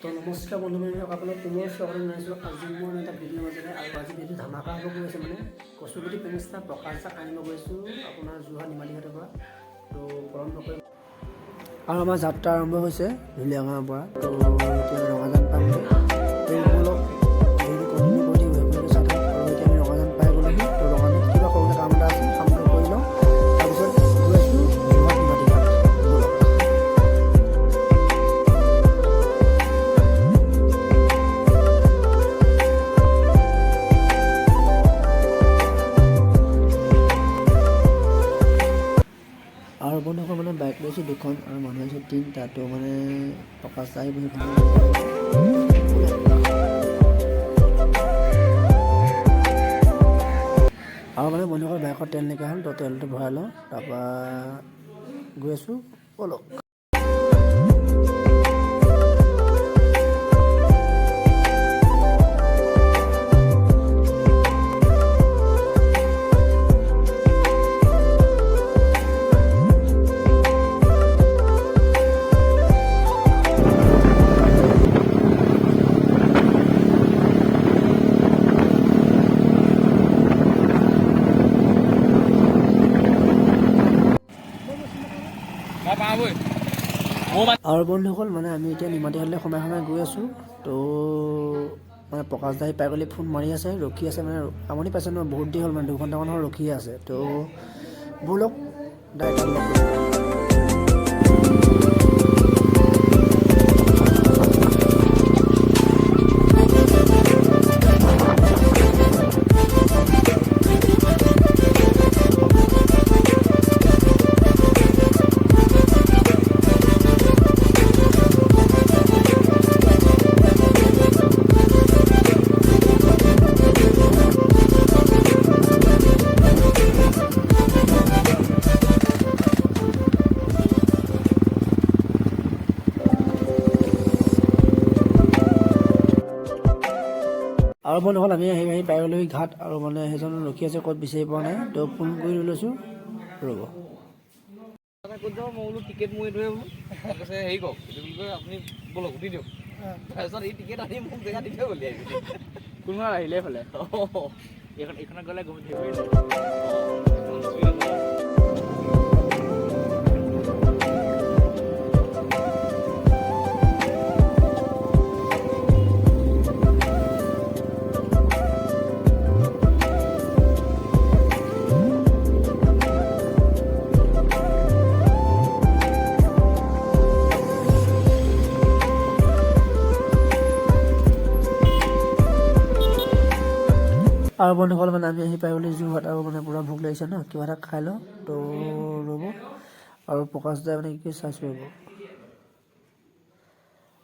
তো নমস্কাৰ বন্ধু বান্ধৱীসকল, আপোনাক পুনৰ স্বাগতম জনাইছোঁ আজি মোৰ এটা ভিডিঅ' মাজেৰে। আৰু আজি ভিডিঅ' ধামাকা হ'ব গৈ আছে, মানে কচুগুটি পেনেষ্টা প্ৰকাশ দাক আনিব গৈছোঁ আপোনাৰ যোৰহাট নিমাতীঘাটৰ পৰা। তো পলম নকৰি আৰু আমাৰ যাত্ৰা আৰম্ভ হৈছে ঢুলীয়াগাঁৱৰ পৰা। তো এতিয়া আমি ৰঙাজান পামগৈ। তো ব'লক, ভিডিঅ'টো কণ্টিনিউ কৰি থাকিব, আপোনালোকে চাই থাকক। আৰু এতিয়া আমি ৰঙাজান পাই গ'লোহি। তো ৰঙাজানত কিবা সৰুকৈ কাম এটা আছে, কামটো কৰি লওঁ, তাৰপিছত গৈ আছোঁ যোৰহাট নিমাতীঘাট। ব'লক। আৰু বন্ধুসকল, মানে বাইক লৈছোঁ দুখন আৰু মানুহ আহিছে তিনিটা। তো মানে প্ৰকাশ দা আহিব সেইখন। আৰু মানে বন্ধুসকল, বাইকত তেল নাইকিয়া হ'ল, তো তেলটো ভৰাই লওঁ, তাৰপৰা গৈ আছোঁ। ব'লক। মই পাওঁগৈ মোৰ। আৰু বন্ধুসকল, মানে আমি এতিয়া নিমাতীঘাটলৈ সোমাই সোমাই গৈ আছোঁ। তো মানে প্ৰকাশ দাই পাই গ'লে ফোন মাৰি আছে, ৰখি আছে, মানে আমনি পাইছে ন, বহুত দেৰি হ'ল, মানে 2 ঘণ্টামান হ'ল ৰখিয়ে আছে। তো ব'লক, ডাইৰেক্ট তাত লগ কৰিম। আৰু বন্ধুসকল, আমি আহি আহি পাই গ'লোহি ঘাট। আৰু মানে সেইজন ৰখি আছে, ক'ত বিচাৰি পোৱা নাই। তো ফোন কৰি লৈছোঁ, ৰ'ব। ক'ত যাব? মই বোলো টিকেট মোৰ এইটোৱে বোলো। কৈছে, হেৰি কওক, এইটো বুলি কয়, আপুনি ব'লক, উঠি দিয়ক। তাৰপিছত এই টিকেট আনি মোক জেগা দি থৈ গ'লি আহি। কোনোবা আহিলে এইফালে এইখন এইখনত গ'লে গম ধৰিবই। অঁ। আৰু বন্ধুসকল, মানে আমি আহি পাই গ'লো যোৰহাট। আৰু মানে পূৰা ভোক লাগিছে ন, কিবা এটা খাই লওঁ। তো ৰ'ব, আৰু প্ৰকাশ দাই মানে কি কি চাইছোঁ, ৰ'ব।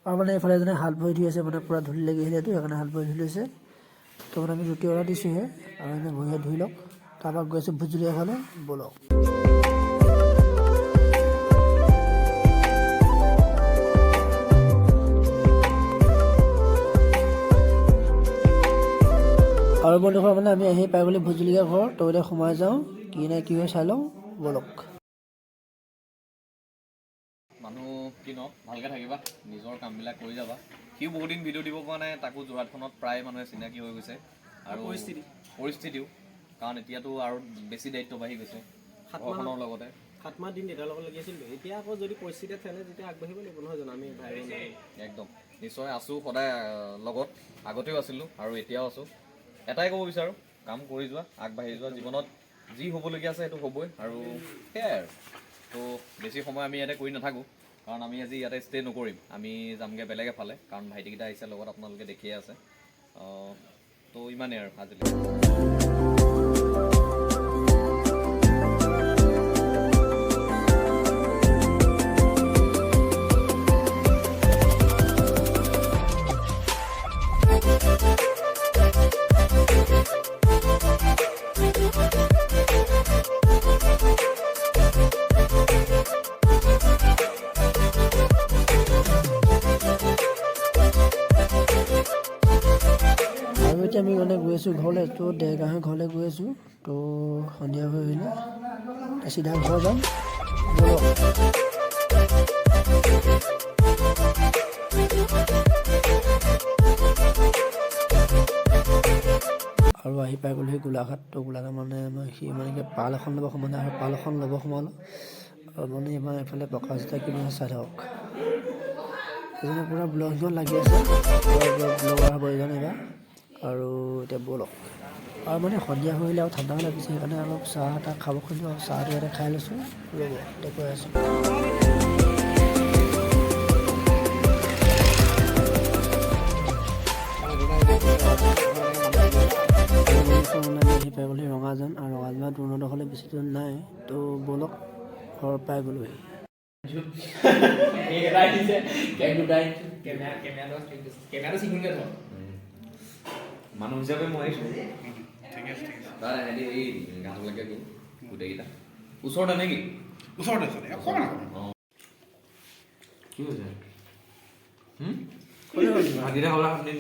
আৰু মানে এইফালে এজনে হাত ভৰি ধুই আছে, মানে পূৰা ধূলি লাগি আহিলেতো, সেইকাৰণে হাত ভৰি ধুই লৈছে। তো মানে আমি ৰুটি অৰ্ডাৰ দিছোঁহে আৰু এনে ভৰি হাত ধুই লওক, তাৰপৰা গৈ আছোঁ ভোট জলকীয়া ফালে। ব'লক। আৰু বন্ধুসকল, মানে আমি আহি পাই গ'লো ভোট জলকীয়া ঘৰ। তো এতিয়া সোমাই যাওঁ, কি নাই কি হয় চাই লওঁ। ব'লক। মানুহ কি ন, ভালকৈ থাকিবা, নিজৰ কামবিলাক কৰি যাবা। সিও বহুত দিন ভিডিঅ' দিব পৰা নাই, তাকো যোৰহাটখনত প্ৰায় মানুহে চিনাকি হৈ গৈছে। আৰু পৰিস্থিতিও, কাৰণ এতিয়াতো আৰু বেছি দায়িত্ব বাঢ়ি গৈছে ঘৰখনৰ লগতে। 7 মাহ দিন দেউতাৰ লগত লাগি আছিলোঁ। এতিয়া আকৌ যদি পৰিস্থিতিয়ে ঠেলে, তেতিয়া আগবাঢ়িব লাগিব, নহয় জানো? আমি ভাই বন্ধু। একদম নিশ্চয় আছোঁ সদায় লগত, আগতেও আছিলোঁ আৰু এতিয়াও আছোঁ। এটাই ক'ব বিচাৰোঁ, কাম কৰি যোৱা, আগবাঢ়ি যোৱা। জীৱনত যি হ'বলগীয়া আছে সেইটো হ'বই আৰু সেয়াই। আৰু তো বেছি সময় আমি ইয়াতে কৰি নাথাকোঁ, কাৰণ আমি আজি ইয়াতে ষ্টে নকৰিম, আমি যামগৈ বেলেগ এফালে, কাৰণ ভাইটিকেইটা আহিছে লগত, আপোনালোকে দেখিয়ে আছে। তো ইমানেই আৰু আজিলৈ। আৰু এতিয়া আমি মানে গৈ আছোঁ ঘৰলৈ। তো দেৰগাঁৱৰ ঘৰলৈ গৈ আছোঁ। তো সন্ধিয়া হৈ আহিলে, চিধা ঘৰ যাম। ব'লক। আৰু আহি পাই গ'লোহি গোলাঘাট। তো গোলাঘাট মানে আমাৰ সি মানে কি পাল এখন ল'ব সোমালে আৰু পাল এখন ল'ব সোমালোঁ। আৰু মানে আমাৰ এইফালে প্ৰকাশ দা কিবা চাই থাকক, এজনে পূৰা ব্লগিঙত লাগি আছে, ব্লগাৰ হ'ব এজন এইবাৰ। আৰু এতিয়া ব'লক। আৰু মানে সন্ধিয়া কৰিলে আৰু ঠাণ্ডাও লাগিছে, সেইকাৰণে অলপ চাহ তাহ খাব খুজিলোঁ আৰু চাহটো ইয়াতে খাই লৈছোঁ। ৰ'ব, এতিয়া কৈ আছোঁ। আহি পাই গ'লোহি ৰঙাজান আৰু ৰঙাজানৰ তৰুণদখলে বেছি দূৰ নাই। তো ব'লক, ঘৰ পাই গ'লোহি। মানুহ হিচাপে মই আহিছোঁ। তাত এহেঁতি এই ঘাটলৈকে গ'ল গোটেইকেইটা। ওচৰতে নেকি? ওচৰতে, ওচৰতে, অকণমান অকণমান। কি হৈছে? ভাতকেইটা খাবলৈ শান্তি।